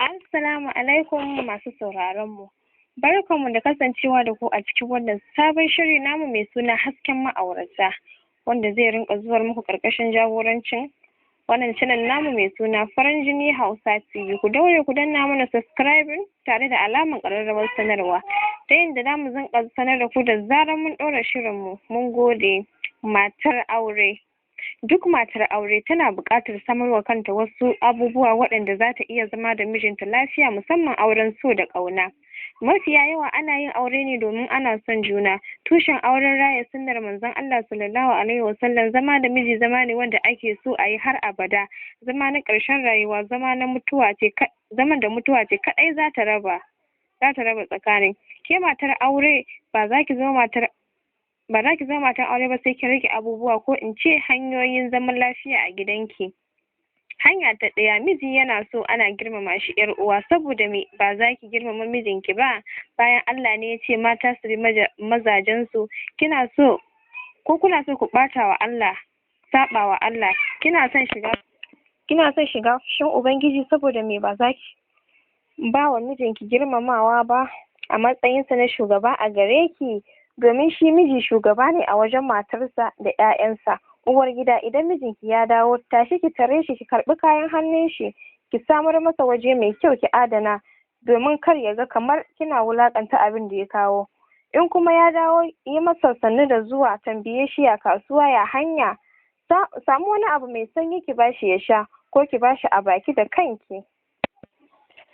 Assalamu alaikum masu sauraron mu. Barkanmu da kasancewa da ku a cikin wannan sabon shiri namu mai suna Hasken Ma'aurata, wanda zai rinƙa zuwar muku ƙarƙashin jagorancin wannan channel namu mai suna Farin Jini Hausa TV. Ku daure ku danna mana subscribing tare da alamar ƙararrawar sanarwa, ta yadda zamu rinƙa sanar da ku da zarar mun ɗaura shirin mu. Mun gode. Matar aure. Duk matar aure tana buƙatar samarwa kanta wasu abubuwa waɗanda zata iya zama da mijinta lafiya, musamman auren so da ƙauna. Mafiya yawa ana yin aure ne domin ana son juna. Tushen auren raya sunnar Manzon Allah Sallallahu Alaihi Wasallam. Zama da miji zama ne wanda ake so a yi har abada, zama na ƙarshen rayuwa, zama na mutuwa ce, zaman da mutuwa ce kaɗai zata raba tsakanin. Ke matar aure, ba za ki zama matar aure ba sai kin riƙe abubuwa, ko in ce hanyoyin zaman lafiya a gidanki. Hanya ta ɗaya: miji yana so ana girmama shi. Ƴar uwa, saboda me ba za ki girmama mijinki ba, bayan Allah ne ya ce mata su bi mazajen su? Kina so ko kuna so ku ɓata wa Allah, saɓa wa Allah? Kina son shiga fushin Ubangiji? Saboda me ba za ki ba wa mijinki girmamawa ba a matsayinsa na shugaba a gare ki? Domin shi miji shugaba ne a wajen matarsa da ƴaƴansa. Uwar gida, idan mijinki ya dawo, tashi ki tare shi, ki karɓi kayan hannun shi, ki samar masa waje mai kyau ki adana, domin kar ya ga kamar kina wulaƙanta abin da ya kawo. In kuma ya dawo, yi masa sannu da zuwa, tambaye shi ya kasuwa, ya hanya. Samu wani abu mai sanyi ki bashi ya sha, ko ki bashi a baki da kanki.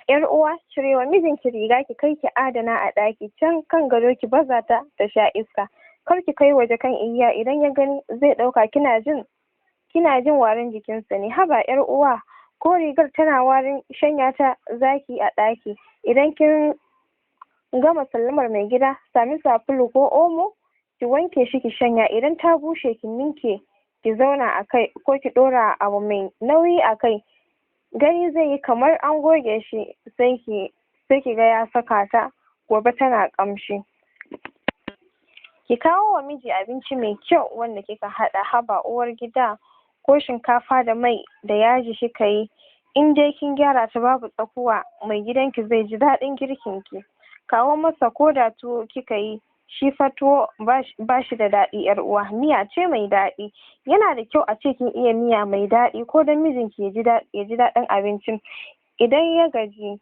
Ƴar uwa, cirewa mijinki riga ki kai ki adana a ɗaki, can kan gado, ki baza ta ta sha iska. Kar ki kai waje kan igiya, idan ya gani zai ɗauka kina jin warin jikinsa ne. Haba ƴar uwa, ko rigar tana warin, shanya ta zaki a ɗaki. Idan kin gama sallamar mai gida, sami sabulu ko Omo ki wanke shi, ki shanya. Idan ta bushe, ki ninke, ki zauna a kai ko ki ɗora abu mai nauyi a kai. Gani zai yi kamar an goge shi, sai ki ga ya saka ta gobe tana ƙamshi. Ki kawo wa miji abinci mai kyau wanda kika haɗa. Haba uwar gida, ko shinkafa da mai da yaji kika yi, in dai kin gyara ta babu tsakuwa, mai gidanki zai ji daɗin girkin ki. Kawo masa ko da tuwo kika yi. Shi fa tuwo bashi da daɗi, ƴar uwa, miya ce mai daɗi. Yana da kyau ace kin iya miya mai daɗi, ko don mijinki ya ji daɗin abincin. Idan ya gaji,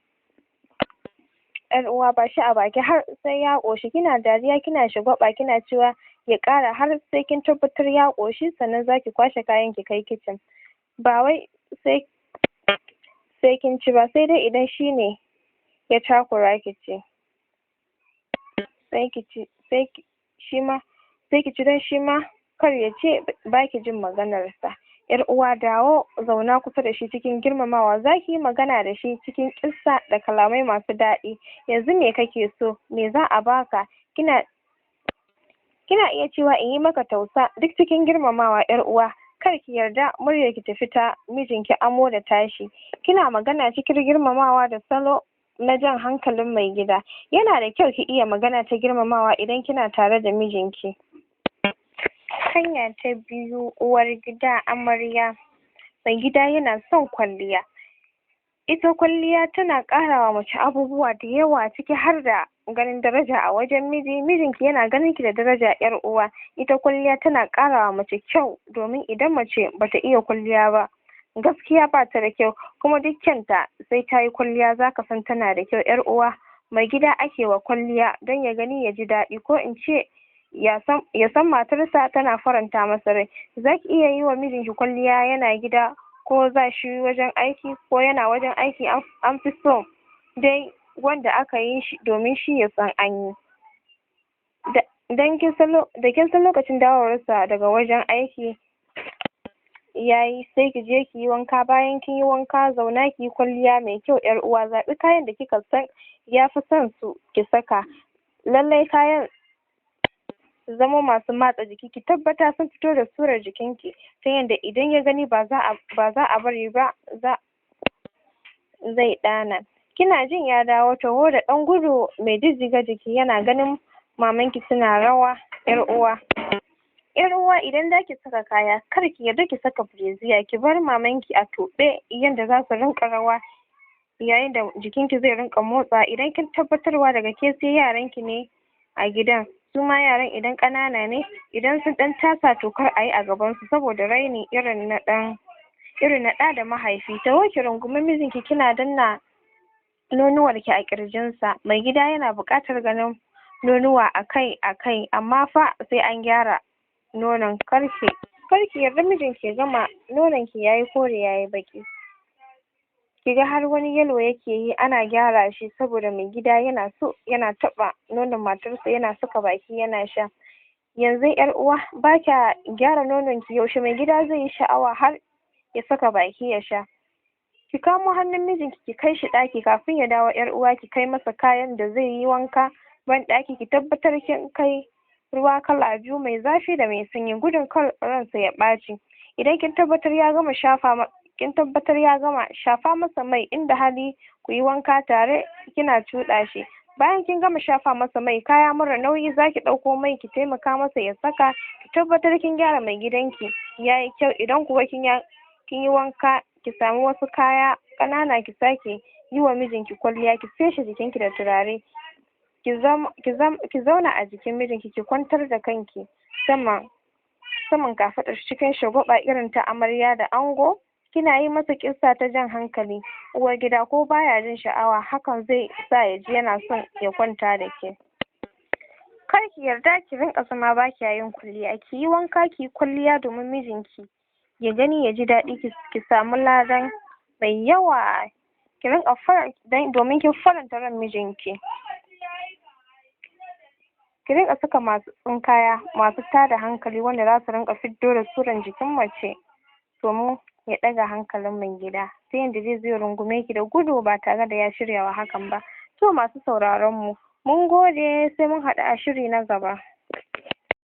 ƴar uwa, bashi a baki har sai ya ƙoshi, kina dariya, kina shagwaɓa, kina cewa ya ƙara, har sai kin tabbatar ya ƙoshi, sannan zaki kwashe kayan ki kai kicin. Ba wai sai kin ci ba, sai dai idan shine ya takura ki ci, sai ki ci, sai shima sai ki ci, don shima kar ya ce baki jin maganar sa. Ƴar uwa, dawo zauna kusa da shi cikin girmamawa. Zaki yi magana da shi cikin ƙissa da kalamai masu daɗi. Yanzu me kake so? Me za'a baka? Kina iya cewa, "In yi maka tausa?" Duk cikin girmamawa. Ƴar uwa, kar ki yarda muryarki ta fita mijinki amo da tashi. Kina magana cikin girmamawa da salo na jan hankalin mai gida. Yana da kyau ki iya magana ta girmamawa idan kina tare da mijinki. Hanya ta biyu, uwar gida amarya, mai gida yana son kwalliya. Ita kwalliya tana ƙara wa mace abubuwa da yawa, ciki har da ganin daraja a wajen miji. Mijinki yana ganin ki da daraja. Ƴar uwa, ita kwalliya tana ƙara wa mace kyau, domin idan mace bata iya kwalliya ba, gaskiya bata da kyau. Kuma duk kyanta, sai tayi kwalliya zaka san tana da kyau. Ƴar uwa, mai gida ake wa kwalliya don ya gani ya ji daɗi, ko in ce ya san matarsa tana faranta masa rai. Zaki iya yi wa mijinki kwalliya yana gida, ko za shi wajen aiki, ko yana wajen aiki. An fi so dai wanda aka yi shi domin shi ya san anyi. Da kin san lokacin dawowarsa daga wajen aiki yayi, sai kije kiyi wanka. Bayan kinyi wanka, zauna kiyi kwalliya mai kyau. Ƴar uwa, zaɓi kayan da kika san yafi son su ki saka. Lallai kayan su zamo masu matse jiki. Ki tabbata sun fito da surar jikinki, ta yanda idan ya gani ba za'a bari ba, zai ɗana. Kina jin ya dawo, taho da ɗan gudu mai jijjiga jiki, yana ganin mamanki suna rawa. Ƴar uwa, ƴar uwa, idan zaki saka kaya, kar ki yarda ki saka brazier, ki bar mamanki a tuɓe yanda zasu rinƙa rawa. Yayin da jikinki zai rinƙa motsawa. Idan kin tabbatarwa daga ke sai yaranki ne a gidan, su ma yaran idan ƙanana ne, idan sun ɗan tasa, to kar a yi a gabansu saboda raini irin na ɗan irin na ɗa da mahaifi. Taho ki rungumi mijinki kina danna nonuwarki a ƙirjinsa. Mai gida yana buƙatar ganin nonuwa akai akai, amma fa sai an gyara nonon. Kar ki yarda mijinki ya gama nononki yayi kore, yayi baƙi, kiga har wani yellow yake yi. Ana gyara shi saboda mai gida yana so yana taɓa nonon matarsa, yana saka baki yana sha. Yanzu ƴar uwa, ba kya gyara nononki, yaushe mai gida zai yi sha'awa har ya saka baki ya sha? Ki kamo hannun mijinki ki kai shi ɗaki. Kafin ya dawo, ƴar uwa, ki kai masa kayan da zai yi wanka banɗaki. Ki tabbatar kin kai ruwa kala biyu, mai zafi da mai sanyi, gudun kar ransa ya ɓaci. Idan kin tabbatar ya gama shafa kin tabbatar ya gama shafa masa mai, inda hali ku yi wanka tare kina cuɗa shi. Bayan kin gama shafa masa mai, kaya mara nauyi zaki ɗauko mai ki taimaka masa ya saka. Ki tabbatar kin gyara mai gidanki yayi kyau. Idan kuwa kin yi wanka, ki samu wasu kaya ƙanana ki sake yi wa mijinki kwalliya, ki feshe jikinki da turare, ki zauna a jikin mijinki, ki kwantar da kanki saman kafaɗar shi cikin shagwaɓa irin ta amarya da ango, kina yi masa ƙissa ta jan hankali. Uwar gida, ko baya jin sha'awa, hakan zai sa ya ji yana son ya kwanta da ke. Kar ki yarda ki rinƙa zama ba kya yin kwalliya. Ki yi wanka, ki yi kwalliya domin mijinki ya gani ya ji daɗi, ki samu ladan mai yawa, ki rinƙa domin kin faranta ran mijinki. Ki rinƙa saka masu kaya masu tada hankali, wanda za su rinƙa fiddo da suran jikin mace, domin ya ɗaga hankalin mai gida ta yanda zai zo ya rungume ki da gudu ba tare da ya shirya wa hakan ba. To, masu sauraron mu, mun gode, sai mun haɗu a shiri na gaba.